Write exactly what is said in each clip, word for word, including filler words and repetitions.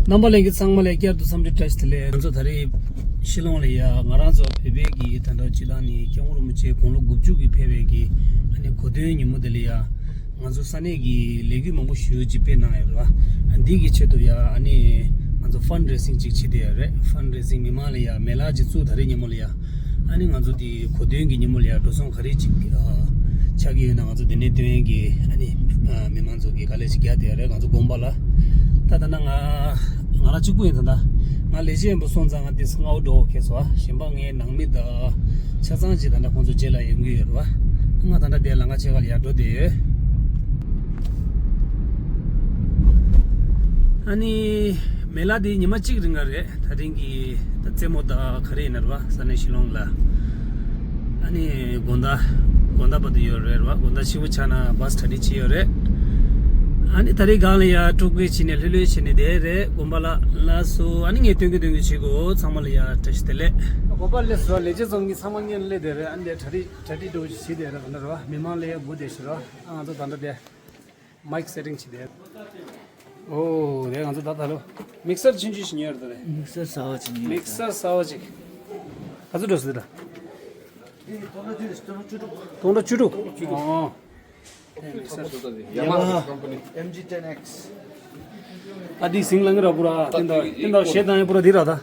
རྣམ་པ་ལྷན་རྒྱས་ཚང་མ་ལ་བསྐྱར་དུ་འཚམས་འདྲི་བཀྲ་ཤིས་བདེ་ལེགས། ང་ཚོ་ད་རེས་ཤི་ལོང་ལ་ཡ་ང་རང་ཚོ་བོད་པའི་གི་ད་ལྟ་སྤྱི་བཏང་ནས་སྐྱབས་མགོན་རིན་པོ་ཆེ་དགུང་ལོ་དགུ་བཅུ་གི་ཕེབས་པའི་གི་ཨ་ནི་གོ་སྟོན་ཉིན་མོ་དེ་ལ་ཡ་ང་ཚོ་ས་གནས་ཀྱི་ལས་འགུལ་མང་པོ་ཞེ་ཅིག་སྤེལ་གནང་ཡོད་རེད་བ། འདི་གི་ཆེད་དུ་ཡ་ཨ་ནི་ང་ཚོ་ཕན་རེ་སིང་ཅིག་བྱེད་བསྡད་ཡོད་རེད། ཕན་རེ་སིང་མི་མང་ལ་ཡ་མེ་ལག་ཅིག་བཙུགས། ད་རེས་ཉིན་མོ་ལ་ཡ་ཨ་ནི་ང་ཚོ་དེ་གོ་སྟོན་གྱི་ཉིན་མོ་ལ་ཡ་འགྲོ་སོང་ག་རེ་ཅིག་ཨ་ཆགས་ཀྱི་ཡོད་ན། ང་ཚོ་དེ་ནས་སྟོན་ཡས་ཀྱི་ཨ་ནི་ཨ་མི་མང་ཚོ་གི་དཀའ་ལས་ཅིག་རྒྱག་བསྡད་ཡོད་རེད། ང་ཚོ་དགོན་པ་ལ་ད་ད་ན་ང་ང་རང་གཅིག་པུ་ཡིན། ད་ལྟ་ང་ལས་བྱེད་ཡིན་པ་སོང་ཙང་ང་དེ་སྔ་བོ་འགྲོ་འོ་ཁེལ་སོང་། གཞན་པ་ངའི་ནང་མི་དང་ཆ་ཚང་ཅིག་ད་ལྟ་ཁོང་ཚོ་རྗེས་ལ་ཡོང་གི་ཡོད་རེད་བ། ང་ད་ལྟ་དེ་ལ་ང་ཆེ་ག་ལ་ཡར་འགྲོ་བསྡད་ཡོད། ཨ་ནི་མེ་ལ་དེ་ཉི་མ་གཅིག་རིང་ག་རེད། ད་ཐེངས་ཀྱི་ད་རྩེད་མོ་ད་ག་རེ་ཡིན་ན་རེད་བ། ས་གནས་ཤི་ལོང་ལ་ཨ་ནི་དགོང་དག་དགོང་དག་བར་དུ་ཡོད་རེད་བ། དགོང་དག་ཕྱི་པོ་ཆགས་ན་བཱས་གྲ་སྒྲིག་བྱས་ཡོད་རེད། ཨ་ནི་ད་རེས་སྒང་ལ་ཡ་སྤྲོ་སྐྱིད་བྱས་ནས་ལྷོད་ལྷོད་བྱས་ནས་བསྡད་རེད་དགོན་པ་ལ། ལགས་སོ། ཨ་ནི་ངས་སྟོན་གི་སྟོན་གི་བྱེད་དགོས། ཚང་མ་ལ་ཡ་བཀྲ་ཤིས་བདེ་ལེགས། དགོན་པ་སླེབས་སོང་། ལས་བྱེད་ཚོ་གིས་ཚང་མ་སྔོན་ལ་སླེབས་བསྡད་རེད། ཨ་ནི་གྲ་སྒྲིག་གྲ་སྒྲིག་འགྲོ་བྱས་བསྡད་རེད། ག་འདྲ་རེད་བ། མི་མང་ལ་ཡ་སྒུག་བསྡད་ཤག་རེད་བ། ཨ་ང་ཚོ་ད་ལྟ་དེ། མའིག་སེ་ཊིང་བྱེད་དེ། ཨོ། དེ་ང་ཚོ་ད་ད་ལོ་མིག་སར་ཆུང་ཆུང་ཞིག་ཉོས་རེད་ད་རེད། མིག་སར་གསར་པ་ཅིག་ཉོས། མིག་སར་གསར་པ་ཅིག་ག་ཚོད་འགྲོ་སྲིད་ད། སྟོང་ཕྲག་བཅུ་དྲུག་སྟོང་ཕྲག་བཅུ་དྲུག་ཨོ། དེ་མིག་སར། Yamaha M G ten X། ཨ་དེ་ཟིང་ལངས་ར་པུ་ར། དེ་འདྲ་དེ་འདྲ་ཞེ་སྡང་ཡ་པུ་ར་དེ་ར་ད། ཨ་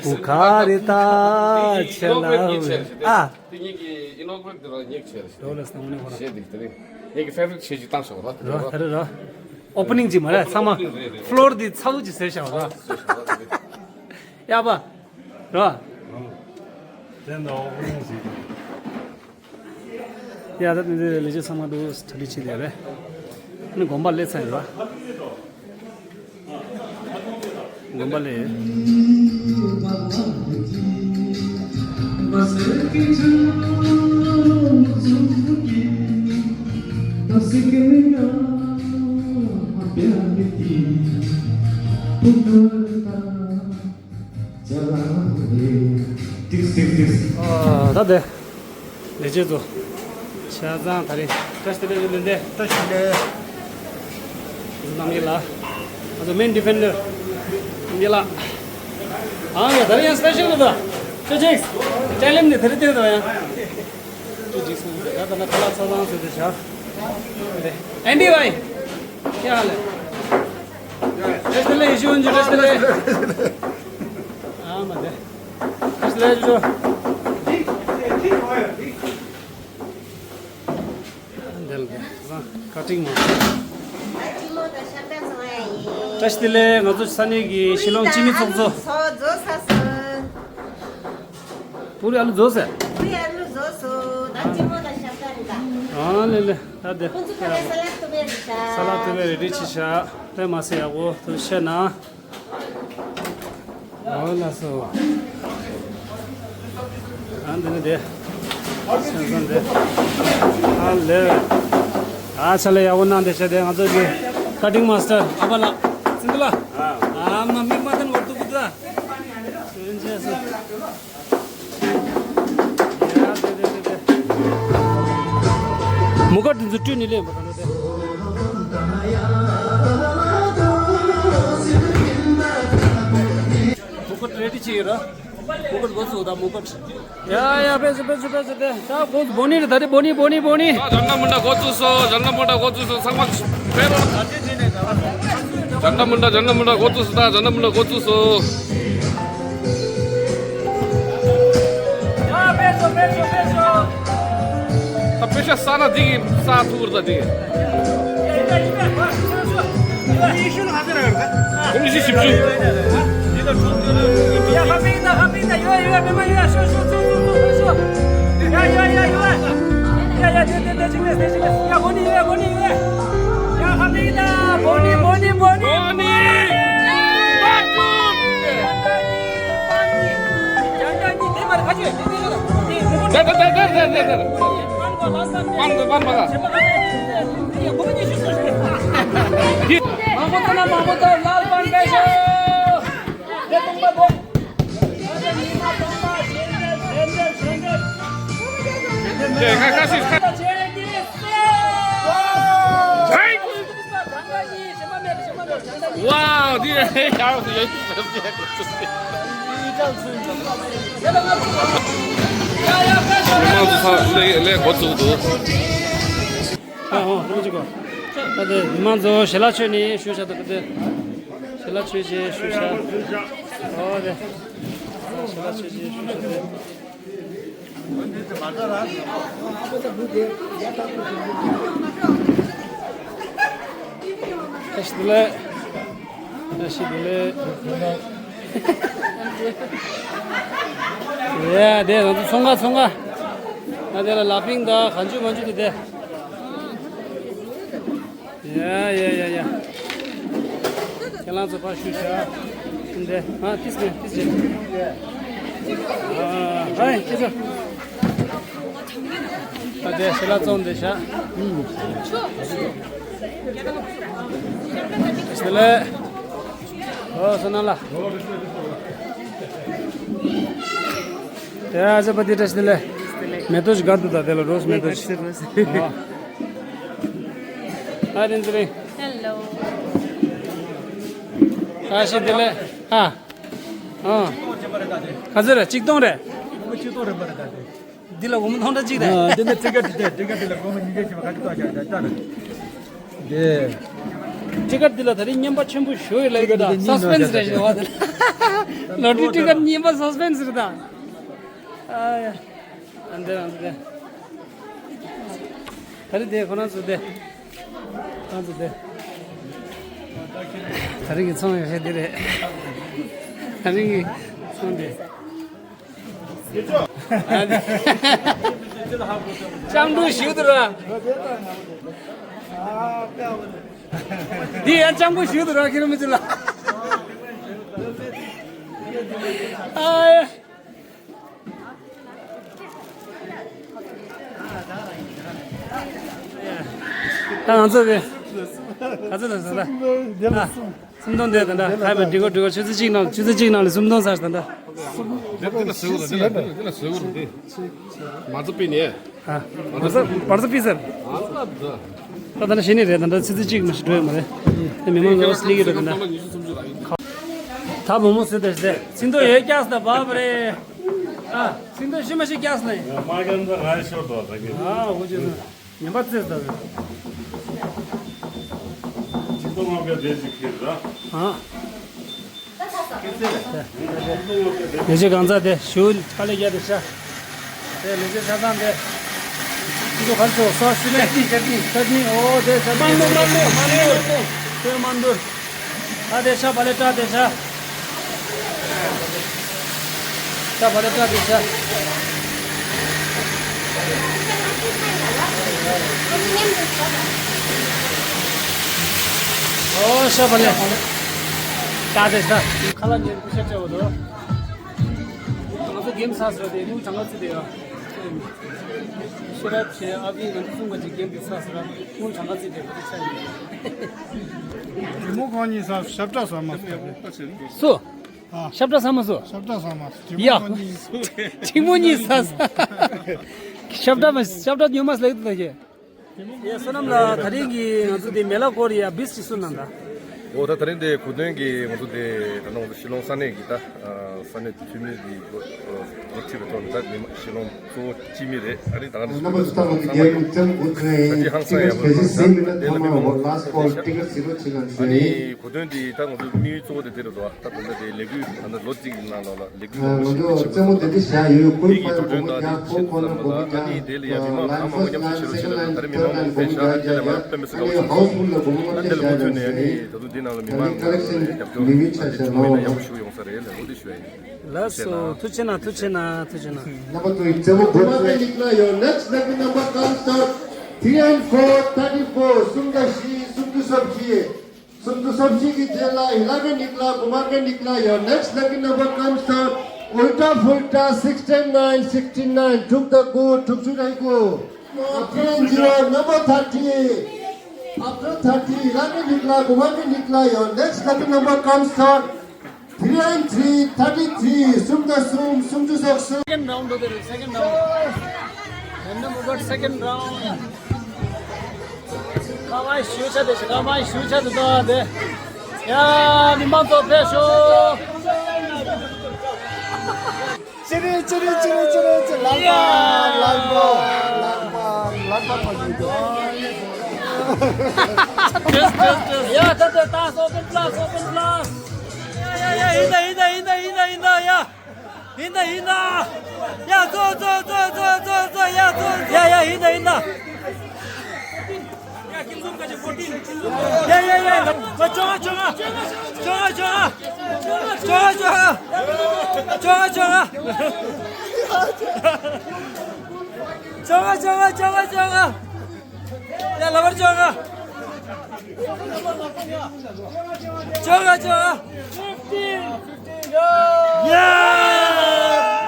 པུ་ཁ་རི་ད་ཆེ་ལ་ཨ། དེ་ཉིད་ཀྱི་ཨིན་ནོ་གུ་རེ་ཊི་དེ་ར་ཉེག་ཆེ་རེད། ལོ་ལ་སྣང་བ་ནས་ཧོ་ར། ཞེས་འདི་དེ་རིང་ངེད་ཀྱི་ཕེ་བ་རིཊ་ཆེ་ཅིག་བཏང་ཤོག་ར། ར་ད་རེད་ར། ཨོ་པ་ནིང་ཅིག་མ་རེད། ཚང་མ་ཕློར་འདི་ཚ་བོ་ཅིག་ཟེར་ཤག་ར། ཡག་པ་ར། དེ་འདྲ་ཨོ་པ་ནིང་ཅིག་ཡ་ད་དེ་འདྲ་ལས་བྱེད་ཚང་མ་འདུག་གྲ་སྒྲིག་བྱེད་དེ་རེད། ཨ་ནི་དགོན་པ་སླེབས་ཚར་ཡོད་ར། དགོན་པ་ལས། ཨ་ད་དེ། ལས་བྱེད་ཚོ། ཆ་ཚང་ད་རེས་བཀྲ་ཤིས་བདེ་ལེགས། ལོན་ཏེ་བཀྲ་ཤིས་བདེ་ལེགས། རྣམ་རྒྱལ་ལགས། ང་ཚོ་མེན་ཌི་ཕེན་ཌར་རྣམ་རྒྱལ་ལགས། ཨང་ཡ་ད་རེས་ཡང་སི་པེ་ཤལ་འདུག་ད། ཅོ་ཅིག་ཅལ་ལེམ་ནི་ད་རེས་དེ་ད་ཡང་། ཅོ་ཅིག་སོང་ད་ད་ན་ཁ་ལག་ཆ་ཚང་བཟོས་ཏེ་བཞག་ཨན་ཌི་བྷའི། ཁྱེད་ཧ་ལས། བཀྲ་ཤིས་བདེ་ལེགས། ཡེ་ཤུ་འོན་ཅི་བཀྲ་ཤིས་བདེ་ལེགས། ཨ་མ་དེ། བཀྲ་ཤིས་བདེ་ལེགས་ཅོ་ཅོ། འདི་ལ་ཀ་ཊིང་མ། བཀྲ་ཤིས་བདེ་ལེགས། ང་ཚོ་ས་གནས་ཀྱི་ཤི་ལོང་སྤྱི་མི་ཚོགས་གཙོ། པུ་རི་ཨ་ལུ་རྫོགས་ཟེར། ཨ་ལེ་ལེ། ད་དེ། ས་ལ་ཐུབ་པའི་རེ་ཌི་ཆི་ཤ། ལྷོད་མ་སེ་ཡག་པོ་ཐུགས་ཤེ་ན། ཨོ་ལ་སོ། ཨ་འདི་ནི་དེ། སེམས་སོན་དེ། ཨ་ལེ། ཨ་ཆ་ལེ་ཡག་པོ་གནང་བསྡད་ཤག་དེ་ང་ཚོ་གི་ཀ་ཊིང་མ་སི་ཊར་ཨ་ཕ་ལགས། སིན་དུ་ལགས། ཨ་མ་མིག་མ་བསྟན་བར་དུ་བུད་ད། སེམས་ཅན་སོ། མུ་ཀ་དེ་ཚོ་བཀྲུས་ནི་ལེན་པ་ག་འདྲ་དེ། མུ་ཀ་རེ་ཌི་བྱས་ཡོད་ར། མུ་ཀ་འགོ་ཚུགས་ད་མུ་ཀ། ཡ་ཡ་ཕེབས་སོང་ཕེབས་སོང་ཕེབས་སོང་དེ། ད་འགོ་བོ་ནི་རེད་ད་དེ་བོ་ནི་བོ་ནི་བོ་ནི། ད་ཇན་ཌ་མུན་ཌ་འགོ་བཙུགས་སོང་། ཇན་ཌ་མུན་ཌ་འགོ་བཙུགས་སོང་། ཚང་མ་ཕེབས་རོགས། ཇན་ཌ་མུན་ཌ་ཇན་ཌ་མུན་ཌ་འགོ་བཙུགས་སོང་། ད་ཇན་ཌ་མུན་ཌ་འགོ་བཙུགས་སོང་། ཡ་ཕེབས་སོང་ཕེབས་སོང་ཕེབས་སོང་། ད་པེ་ཤ་ས་ན་འདི་གི་ས་ཐུག་ར་ད་འདི་གི། ཁོ་མི་ཤི་ཞིབ་ཞིབ། མང་པོ་བཏང་ན་མང་པོ་བཏང་། ལ་ལ་པན་པེ་ཤོ། ཝའོ། མི་མང་ཚོ་ཚང་ལས་ལས་འགོ་བཙུགས་འདུག་ཨ་ཧོ་ལོ་ཅི་གོ། ད་དེ་མི་མང་ཚོ་ཞལ་ལག་མཆོད་ནས་བཞུགས་ཤག་ད་དེ། ཞལ་ལག་མཆོད་བྱས་བཞུགས་ཤག་ཨོ་དེ། ཞལ་ལག་མཆོད་བྱས་བཞུགས་ཤག་དེ། བཀྲ་ཤིས་བདེ་ལེགས། བཀྲ་ཤིས་བདེ་ལེགས། ཡ་དེ་ང་ཚོ་ཚོང་ཁང་ཚོང་ཁང་། ང་དེ་ལ་ལ་ཕིང་དང་གང་བྱུང་མང་བྱུང་དེ་དེ། ཡ་ཡ་ཡ་ཡ། ཁྱེད་རང་ཚོ་ཕར་བཞུགས་ཤག་འདི་ཨ་ཏིས་མེ་ཏིས་ཅེ། ཨ་ཧའི་ཁྱེད་ཚོ། ཨ་དེ་ཞལ་ལག་བཙོང་བསྡད་ཤག་ཨུམ། ཞལ་ལག་ཨོ་སོ་ན་ལ། དེ་ཨ་ཅེ་པ་དེ་བཀྲ་ཤིས་བདེ་ལེགས། མེ་ཏོག་ཅིག་དགའ་འདུག་ད་དེ་ལ་རོ་སི་མེ་ཏོག་ཅིག་ཨོ། ཨ་རིན་ཙི་རིན། ཧེ་ལོ། བཀྲ་ཤིས་བདེ་ལེགས། ཨ། ཨ། ག་ཚོད་རེད། ཆིག་སྟོང་རེད། སྒོར་མོ་ཆིག་སྟོང་རེད་པ་རེད་ད་དེ། འདི་ལ་སྒོར་མོ་སྟོང་ཕྲག་གཅིག་རེད། ཨ། འདི་ནི་ཊི་ཀེ་ཊི་དེ་ཊི་ཀེ་ཊི་ལ་སྒོར་མོ་ཉིས་བརྒྱ་བྱས་པ་ག་ཚོད་གཏོང་བྱ་བྱ་ལྟ་ན། དེ། ཊི་ཀེ་ཊི་འདི་ལ་ད་རིང་རྔན་པ་ཆེན་པོ་ཞུ་ཡི་ལབ་ཀྱི་འདུག་སཱ་སི་པེན་སི་རེད་ཞུ་བ་དེ། ལོ་ཊི་རི་ཊི་ཀེ་ཊི་རྔན་པ་སཱ་སི་པེན་སི་རེད་ད། ཨ་ཡ། ཨ་འདི་ཨ་འདི། ད་རིང་དེ་ཁོ་རང་ཚོ་དེ། ཁོ་རང་ཚོ་དེ། ད་རིང་གི་ཚོང་ཡོད་ཤེས་དེ་རེད། ད་རིང་གི་ཚོང་དེ། ལྕང་ཕྲུག་ཞིག་ཏུ་ར། འདི་ཡང་ལྕང་ཕྲུག་ཞིག་ཏུ་ར་ཁྱེད་རང་མི་ཚོ་ལ། ཨ། ད་ང་ཚོ་གི་ང་ཚོ་ལ་ཟ་ད། ཨ། སུམ་སྟོང་དེ་ད་ད་ཧ་མ་འགྲིག་གོ་འགྲིག་གོ་ཆུ་ཚོད་གཅིག་ནང་ཆུ་ཚོད་གཅིག་ནང་ལ་སུམ་སྟོང་ཟ་ད་ད། འདི་ལ་ཟེར་གོ་ར་འདི་ལ་འདི་ལ་ཟེར་གོ་ར་འདི། མ་ཚོ་པི་ནས། ཨ། མ་ཟ་བར་ཟ་པི་ཟེར། ཨ་ལ་ད། ད་ད་ན་ཤེས་ནི་རེད་ད་ད་ཚི་ཚི་གཅིག་མ་ཞིག་འགྲོ་ཡ་མ་རེད། དེ་མི་མང་ལ་སླེ་གི་རེད་ད་ད། ད་བུ་མོ་སུ་དེ་སྟེ་ཚིག་མདོ་ཡོད་ཀྱག་ད་བབ་རེད། ཨ་ཚིག་མདོ་ཤི་མ་ཤི་ཀྱག་ནི། མ་གན་ད་ང་ཤོར་དོ་ད་གི། ཨ་འོ་ཅེ་ན་ཉན་པ་ཙེ་ད་གི། ཅི་ཏོ་མ་ག་དེ་ཅིག་ཁྱེར་ར། ཨ། ཡེ་ཤེས་གང་ཚ་དེ་ཞུ་དཀའ་ལས་རྒྱག་དེ་ཤ། དེ་ལེ་ཤ་ཆ་ཚང་དེ། ཅི་ཚོ་གར་ཚོ་སོ་སི་ལེ། ཅ་ཊི་ཅ་ཊི། ཅ་ཊི་ཨོ་དེ་ཤ་མན་དུ་མན་དུ་མན་དུ། དེ་མན་དུ། ཨ་དེ་ཤ་བ་ལེ་ཏྲ་དེ་ཤ། ཤ་བ་ལེ་ཏྲ་དེ་ཤ། ཨོ་ཤ་བ་ལེ། ཏྲ་དེ་ཤ། ཁ་ལ་ཉན་ཤ་ཆེ་བ་དོ། ང་ཚོ་གེམ་ས་སོ་དེ་ནུ་ཆང་ག་ཚི་དེ་ཡ། ཤེས་རབ་ཆེ་ཨ་བི་ང་ཚོ་གསུང་ག་ཅིག་གེམ་དེ་ས་སོ་ར་ནུ་ཆང་ག་ཚི་དེ་ཁོ་དེ་ཆ་ཡིན། རི་མོ་གང་ཉིད་ས་ཞབས་བྲག་ས་མ་སོ། སོ། ཨ། ཞབས་བྲག་ས་མ་སོ། ཞབས་བྲག་ས་མ་སོ། ཡ། རི་མོ་གང་ཉིད་ས། རི་མོ་གཉིས་ས་ས། ཞབས་བྲག་མ་ཞབས་བྲག་ཉོ་མ་སླེག་ཏུ་ད་ཁྱེད། ཡ་བསོད་ནམས་ལགས་ད་རིང་གི་ང་ཚོ་དེ་མེ་ལ་སྐོར་ཡ་བིས་ཅིག་གསུངས་གནང་ད། འོ་ད་ད་རིང་དེ་གོ་སྟོན་གྱི་ང་ཚོ་དེ་ད་ནང་ང་ཚོ་ཤི་ལོང་ས་གནས་ཀྱི་ད་ས་གནས་འཐུས་མི་གི་འགོ་འགོ་ཁྲིད་པའི་ཐོག་ནས་ད་ནི་མ་ཤི་ལོང་གཙོ་བོ་སྤྱི་མི་རེད། ཨ་རི་ད་ག་ནས་སུ་མི་རེད་ས་མ་ཡོད། ད་ཅི་ཧང་སང་ཡ་བོ་ད་དེ་ལ་མི་མང་པོ་ཡོད་ས་རེད་ཤག་ཨ་ནི་གོ་སྟོན་དེ་ད་ང་ཚོ་དམིགས་ཡུལ་གཙོ་བོ་དེ་དེ་རེད་འདུག་ད་ད་ལྟ་དེ་ལས་འགུལ་ད་ལྟ་ལོ་གཅིག་གི་ནང་ལོགས་ལ་ལས་འགུལ་ང་ཚོ་རྩེད་མོ་དེ་འདྲ་བཞག་ཡོད། ཀུན་པ་ལ་སྒོར་མོ་བརྒྱ་ཕོ་ཁོ་ན་སྒོར་མོ་བརྒྱ། ཨ་ནི་དེ་ལ་ཡ་མི་མང་གང་མང་མང་མཉམ་ཞུགས་བྱེད་ལ་ད་རེས་མི་མང་མང་པོ་ཕེབས་ཤག་ཁྱེད་ལ་མ་དཔེ་མི་སྲིད་དགའ་པོ་བྱུང་། ཨ་ནི་དེ་ལ་མུ་མཐུད་ནས་ཨ་ནི་ད་དུང་འདི་ནང་ལ་མི་མང་ལ་རྒྱབ་སྐྱོར་ཨ་ནི་ཐུགས་སྨོན་ཡག་པོ་ཞུ་ཡོང་ས་རེད་ལ་འོ་དེ་ཞུ་ཡ་ཡིན། ལགས་སོ་ཐུགས་རྗེ་གནང་ཐུགས་རྗེ་གནང་ཐུགས་རྗེ་གནང་། རྣམ་པ་ཚོ་ཡི་རྩེད་མོ་དགོས་པ་ཡིན། Your next lucky number comes out three and four, thirty-four. སུམ་དང་བཞི་སུམ་ཅུ་སོ་བཞི། སུམ་ཅུ་སོ་བཞི་གི་རྗེས་ལ་eleven ནིག་ལ་དགུ་མ་གི་ནིག་ལ། Your next lucky number comes out ཨུལ་ཊ་ཕུལ་ཊ sixty nine, sixty nine. དྲུག་དང་དགུ། དྲུག་ཅུ་རེ་དགུ། Three zero number thirty. After thirty lucky ནིག་ལ་དགུ་མ་གི་ནིག་ལ། Your next lucky number comes out three and three, thirty three. སུམ་དང་གསུམ་སུམ་ཅུ་སོ་གསུམ། Second round དེ་རེད། Second round. Random vote second round. ཀ་མ་ཞུ་ཆ་དེ་ཀ་མ་ཞུ་ཆ་དེ་དོ་དེ། ཡ། མི་མང་ཚོ་ཕེབས་ཤོག་ཅི་རེད་ཅི་རེད་ཅི་རེད་ཅི་རེད་ཅི། ལག་པ་ལག་པ་ལག་པ་ལག་པ་མ་བྱེད་དོ། ཡ་ད་ད་ད་སོ་པན་པ་ལ་སོ་པན་པ་ལ། ཡ་ཡ་ཡ་ཡིན་ད་ཡིན་ད་ཡིན་ད་ཡིན་ད་ཡིན་ད་ཡ། ཡིན་ད་ཡིན་ད། ཡ་ཚོ་ཚོ་ཚོ་ཚོ་ཚོ་ཚོ་ཡ་ཚོ་ཚོ། ཡ་ཡ་ཡིན་ད་ཡིན་ད། ཡ་ཡ་ཡ། ལ་བ་ཅོ་ང་ཅོ་ང་ཅོ་ང་ཅོ་ང་ཅོ་ང་ཅོ་ང་ཅོ་ང་ཅོ་ང་ཅོ་ང་ཅོ་ང་ཅོ་ང་ཅོ་ང་ཅོ་ང་ཅོ་ང་། ཡ་ལ་བར་ཅོ་ང་ཅོ་ང་ཅོ་ང་། ཡ།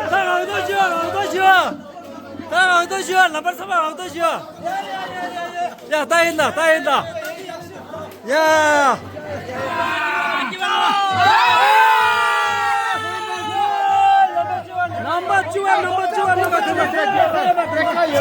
ད་རང་ཏོ་ཞུ་རང་ཏོ་ཞུ། ད་རང་ཏོ་ཞུ་ལ་བར་ཚ་བ་རང་ཏོ་ཞུ། ཡ་ད་ཡིན་ད་ད་ཡིན་ད། ཡ། རྣམ་པ་བཅུ་བ་རྣམ་པ་བཅུ་བ་རྣམ་པ་བཅུ་བ། ཡ་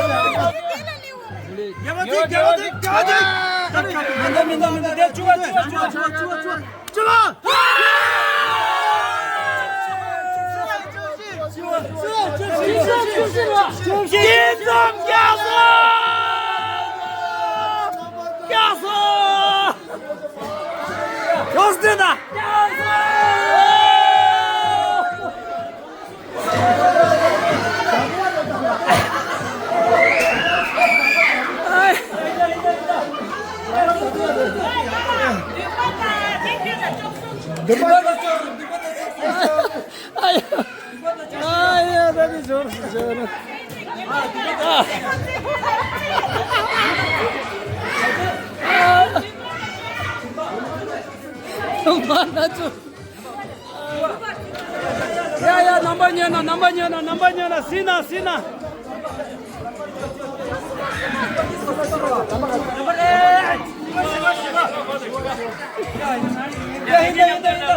ཡ། རྣམ་པ་ཉན་ན་རྣམ་པ་ཉན་ན་རྣམ་པ་ཉན་ན། སྲིད་ན་སྲིད་ན། ཡ་ཡིན་ད་ཡིན་ད་ཡིན་ད།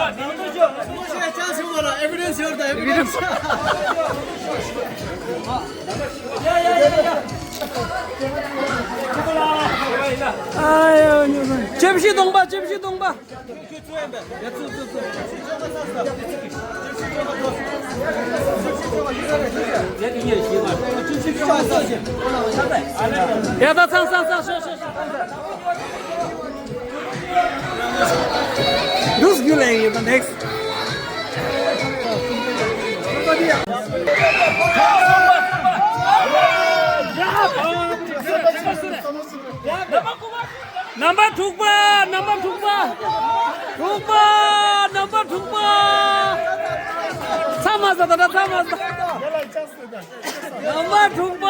ཨེ་བི་ཌེན་སི་ཡོད་ད། ཨེ་བི་ཌེན་སི། ཡ་ཡ་ཡ་ཡ། ཨ་ཡ། བཅུ་བཞི་སྟོང་པ་བཅུ་བཞི་སྟོང་པ། ཡ་ད་ཚང་ཚང་ཚང་། ཤོག་ཤོག་ཤོག་ཚང་ཚང་། Who's good like you, the next? རྣམ་པ་དྲུག་པ། རྣམ་པ་དྲུག་པ། དྲུག་པ། རྣམ་པ་དྲུག་པ། ཚང་མ་ཟ་ད་ད། ཚང་མ་ཟ། རྣམ་པ་དྲུག་པ།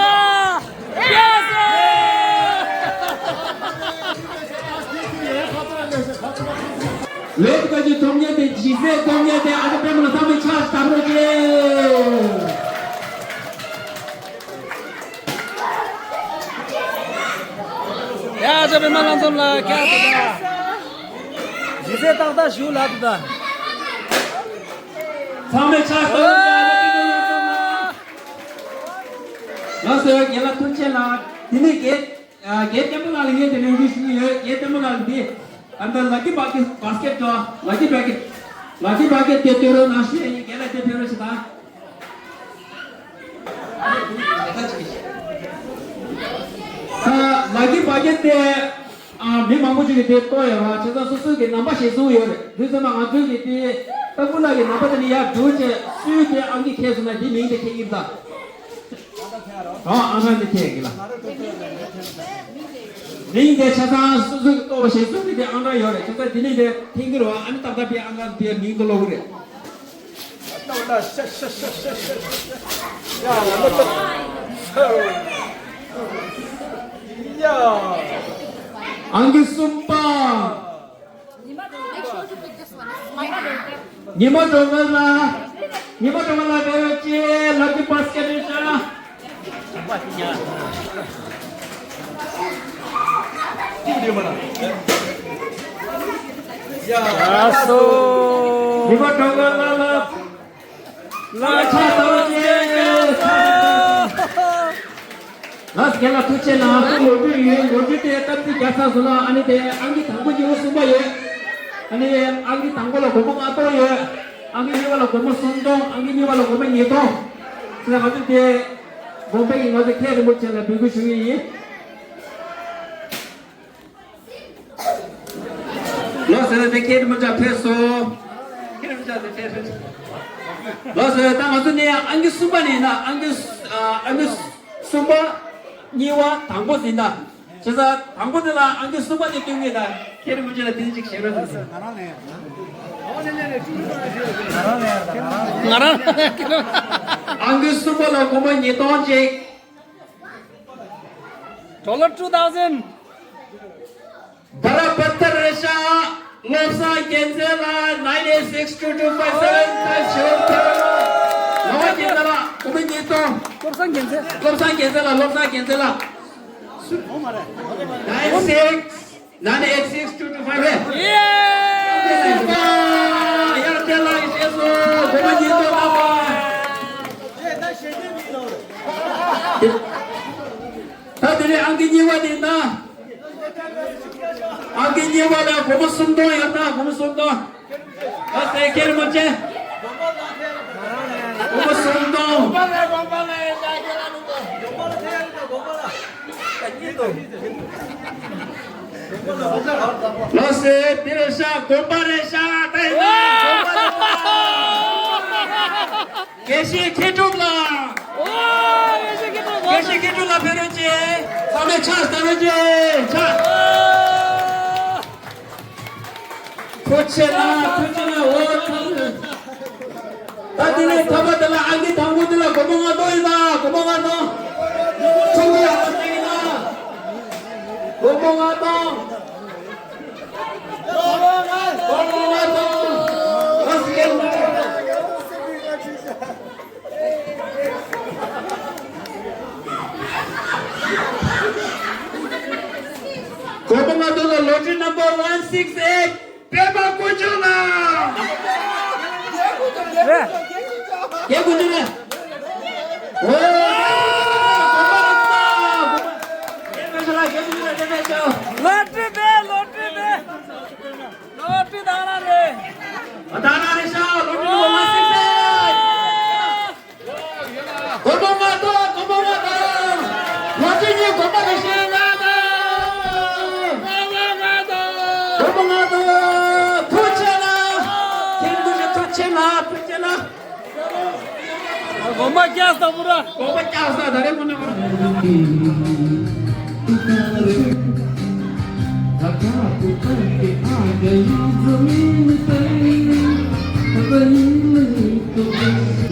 ཡ་ཟ། ལས་ཀ་གི་ཐོབ་མཁན་དེ། གཞི་རྩའི་ཐོབ་མཁན་དེ། ཨ་ཅག་པད་མ་ལ་ཚང་མས་ཕྱག་བརྡབ་རོགས་གྱིས། ཡ། ཨ་ཅག་པད་མ་ལ་འཛོམས་ལ་ཁྱེད་དེ་ད། གཞི་རྩའི་ཏག་ཏག་ཞུ་ལ་དུ་ད། ཚང་མས་ཕྱག་བརྡབ་རོགས་གྱིས། ལགས་སོ། རྒན་ལགས་ཐུགས་རྗེ་ཆེ་ལགས། དེ་ནས་རྒན། ཨ། རྒན་བརྟན་པོ་ལགས་ལ་ངས་དེ་ནས་འདི་ཞུ་གི་ཡོད། རྒན་བརྟན་པོ་ལགས་ལ་འདི། ཨ། འདི་ལ་ཀི་བྷ་ཀེ་ཊི། བྷ་སི་ཀེ་ཊི་འགྲོ། ལ་ཀི་བྷ་ཀེ་ཊི། ལ་ཀི་བྷ་ཀེ་ཊི་དེ་སྟོན་རོགས་གནང་ཞུ་ཡ་ཡིན། རྒན་ལགས་དེ་སྟོན་རོགས་ཞུ་དང་། ཨ། ལ་ཀི་བྷ་ཀེ་ཊི་དེ། ཨ། མི་མང་པོ་ཅིག་གིས་དེ་གཏོང་ཡོད་རེད། བྱས་ཙང་སོ་སོ་གི་རྣམ་པ་ཞིག་བཟུང་ཡོད་རེད། དུས་ཚོད་ན་ང་ཚོའི་གི་དེ་ཏམ་བུ་ལགས་ཀྱི་རྣམ་པ་དེ་ནས་ཡར་འགྲོ་བྱས་སུས་དེ་ཨང་ཀི་འཁྱེར་སོང་ན་དེ་མིང་དེ་འཁྱེར་གྱི་རེད་ད། ཨང་། ཨང་རང་དེ་ཁྱེད་ཀྱི་ལ། མིང་དེ་ཆ་ཚང་སོ་སོ་གི་ལྟོ་བ་ཞིག་སོ་སོ་གི་དེ་ཨང་རང་ཡོད་རེད། ཆ་ཚང་དེ་ནས་དེ་འཐེན་གྱི་རེད་བ། ཨ་ནི་ཏག་ཏག་པའི་ཨང་རང་དེ་མིང་དུ་ལོག་གི་རེད། ཡ། ཨང་ཀི་གསུམ་པ། ཉི་མ་སྒྲོལ་དཀར་ལགས། ཉི་མ་སྒྲོལ་དཀར་ལགས་ཕེབས་རོགས་གྱིས། ལ་ཀི་བྷ་སི་ཀེ་ཊི་རེད་ཤག་ལགས་སོ། ཉི་མ་སྒྲོལ་དཀར་ལགས་ལ། ལགས་ཆ་ཚང་བཅས། ལགས་རྒན་ལགས་ཐུགས་རྗེ་གནང་། ལོ་རྒྱུས་ཡོད། ལོ་རྒྱུས་དེ་སྟབས་བདེ་རྒྱག་ཚར་སོང་ན། ཨ་ནི་དེ་ཨང་ཀི་དང་པོ་གཉིས་པ་གསུམ་པ་ཡོད། ཨ་ནི་ཨང་ཀི་དང་པོ་ལ་སྒོར་མོ་ལྔ་སྟོང་ཡོད། ཨང་ཀི་གཉིས་པ་ལ་སྒོར་མོ་སུམ་སྟོང་། ཨང་ཀི་གཉིས་པ་ལ་སྒོར་མོ་ཉིས་སྟོང་། ཟེར་ང་ཚོ་དེ་དགོན་པའི་ང་ཚོ་མཁན་རིན་པོ་ཆེ་ལ་འབོད་སྐུལ་ཞུ་གི་ཡིན། ལགས་སོ། དེ་མཁན་རིན་པོ་ཆེ་ཕེབས་སོང་། མཁན་རིན་པོ་ཆེ་དེ་ཕེབས་སོང་། ལགས་སོ། ད་ང་ཚོ་ནས་ཨང་ཀི་གསུམ་པ་ནས་ན་ཨང་ཀི་ཨ་ཨང་ཀི་གསུམ་པ་གཉིས་པ་དང་པོ་ཟིན་ད། བྱས་ཙང་དང་པོ་དེ་ལ་ཨང་ཀི་གསུམ་པ་དེ་སྟོན་གྱི་ད། མཁན་རིན་པོ་ཆེ་ལ་དེ་ཅིག་ཞལ་པར་ཟེར། ང་རང་ཨང་ཀི་གསུམ་པ་ལ་སྒོར་མོ་ཉིས་སྟོང་ཅིག། Dollar two thousand. བྷ་ར་བྷ་ཏར་རེ་ཤ་བློ་བཟང་རྒྱལ་མཚན་ལ་nine eight six two two five seven five zero ལ། བློ་བཟང་རྒྱལ་མཚན་ལ་སྒོར་མོ་ཉིས་སྟོང་། བློ་བཟང་རྒྱལ་མཚན། བློ་བཟང་རྒྱལ་མཚན་ལ། བློ་བཟང་རྒྱལ་མཚན་ལ། nine six nine eight six two two five རེད། ཡེ། ཡར་དེ་ལ་ཡི་ཤེས་སོ། སྒོར་མོ་ཉིས་སྟོང་ལ་བ། ད་དེ་ནས་ཨང་ཀི་གཉིས་པ་དེ་ན། ཨང་ཀི་གཉིས་པ་ལ་སྒོར་མོ་སུམ་སྟོང་ཡོད་ན། སྒོར་མོ་སུམ་སྟོང་། ཨ་ཙི། མཁན་རིན་པོ་ཆེ། སྒོར་མོ་སུམ་སྟོང་། ལགས་སེ། དེ་རེ་ཤ་དགོན་པ་རེ་ཤ་ད་ཡིན་ན་དགོན་པ་རེ་ཤ། དགེ་བཤེས་མཁས་གྲུབ་ལགས། ཨོ། དགེ་བཤེས་མཁས་གྲུབ་ལགས། དགེ་བཤེས་མཁས་གྲུབ་ལགས་ཕེབས་རོགས་གྱིས། ཚང་མས་ཕྱག་བརྡབ་རོགས་གྱིས། ཕྱག་ཨོ། ཐུགས་རྗེ་ཆེ་ལགས། ཐུགས་རྗེ་ཆེ་ལགས། ཨོ། ད་དེ་ནས་ཐོག་མ་དེ་ལ་ཨང་ཀི་དང་པོ་དེ་ལ་སྒོར་མོ་ལྔ་སྟོང་ཡིན་ད། སྒོར་མོ་ལྔ་སྟོང་། ཚོགས་མི་ཡག་པོ་བྱེད་ཀྱི་ན། སྒོར་མོ་ལྔ་སྟོང་། སྒོར་མོ་ལྔ་སྟོང་། སྒོར་མོ་ལྔ་སྟོང་ལ་lottery number one six eight པད་མ་དཀོན་མཆོག་ལགས། རེད། རྒྱལ་དཀོན་མཆོག་རེད། ཨོ། ལོ་ཊི་རི་མེད། ལོ་ཊི་རི་མེད། ལོ་ཊི་རི་བདག་རང་རེད། བདག་རང་རེད་ཤག་ལོ་ཊི་རི་ནམ་བར་སིག་སིགས་ཨེཊ། སྒོར་མོ་ལྔ་སྟོང་། སྒོར་མོ་ལྔ་སྟོང་། ལོ་ཊི་རི་ནི་སྒོར་མོ་རེ་བཞིན་ལྔ་སྟོང་། སྒོར་མོ་ལྔ་སྟོང་། ཐུགས་རྗེ་ཆེ་ལགས། མཁན་པོ་ཆེ་ཐུགས་རྗེ་ཆེ་ལགས། ཐུགས་རྗེ་ཆེ་ལགས། དགོན་པ་རྒྱག་ས་པུ་ར། དགོན་པ་རྒྱག་ས་ད་རེས་མོ་ནི།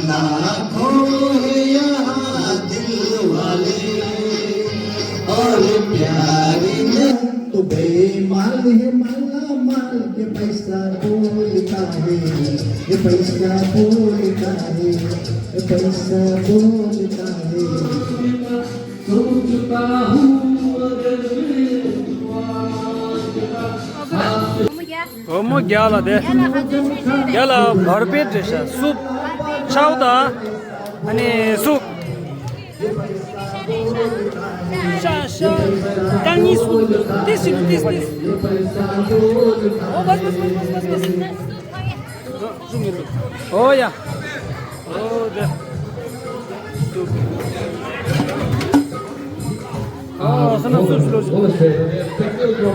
लाखों हैं यहाँ दिल वाले और प्यार नहीं। तो बेमाल है माला माल, ये पैसा बोलता है, ये पैसा बोलता है, ये पैसा बोलता है। सोचता हूँ अगर मैं तुम्हारा སྒོར་མོ་བརྒྱ་ལ་དེ། བརྒྱ་ལ་བར་པེད་རེད་ཤག་སུབ། ཆའོ་དང་། ཨ་ནི་སུབ། ཤ་ཤ། རྐང་གཉིས་སུབ། ཏིས་ཏིས་ཏིས་ཏིས། ཨོ་བས་བས་བས་བས་བས། ཨོ་ཡ། ཨོ་དེ། ཨོ་ས་ན་སུབ་སུབ་སུབ། ཏི་ཏི་ཏི།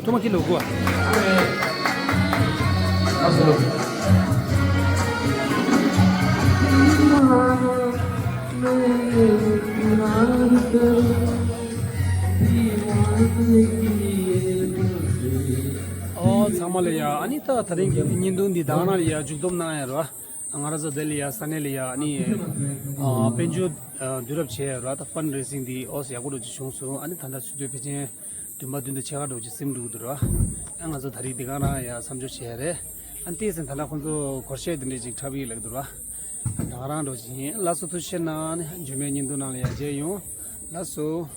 ཐོ་མ་ཁི་ལོ་གོ། ཨོ་ཚང་མ་ལ་ཡ། ཨ་ནི་ད་དེ་རིང་གི་བརྙན་ཐུང་འདི་ད་ག་ནང་ལ་ཡ་མཇུག་སྡོམ་གནང་ཡ་རོ། ང་རང་ཚོ་དེ་ལ་ཡ་ས་གནས་ལ་ཡ་ཨ་ནི་ཨ་དཔལ་འབྱོར་ཨ་བསྡུ་རུབ་བྱས་ར། ད་ཕན་རེ་སིང་འདི་ཨོ་སི་ཡག་པོ་འདྲ་ཅིག་བྱུང་སོང་། ཨ་ནི་ད་ལྟ་ཆུ་ཚོད་ཕལ་ཆེར་བདུན་པ་བདུན་དང་ཕྱེད་ཀ་འདྲ་ཅིག་ཟིན་འགྲོ་གི་འདུག་ར། ཨ་ང་ཚོ་ད་རེས་འདི་ག་རང་ཡ་མཚམས་འཇོག་བྱས་རེད། ཨ་ནི་ཏོག་ཙམ་ད་ལྟ་ཁོང་ཚོ་སྒོར་གཞས་འདི་འདྲ་ཅིག་འཁྲབ་ཡི་ལབ་འདུག་ར། ཨ་ད་ག་རང་འདྲ་ཅིག་ཡིན། ལགས་སོ། ཐུགས་རྗེ་ཆེ་གནང་། ཨ་ནི་རྗེས་མའི་བརྙན་ཐུང་ནང་ལ་ཡ་མཇལ་ཡོང་། ལགས་སོ།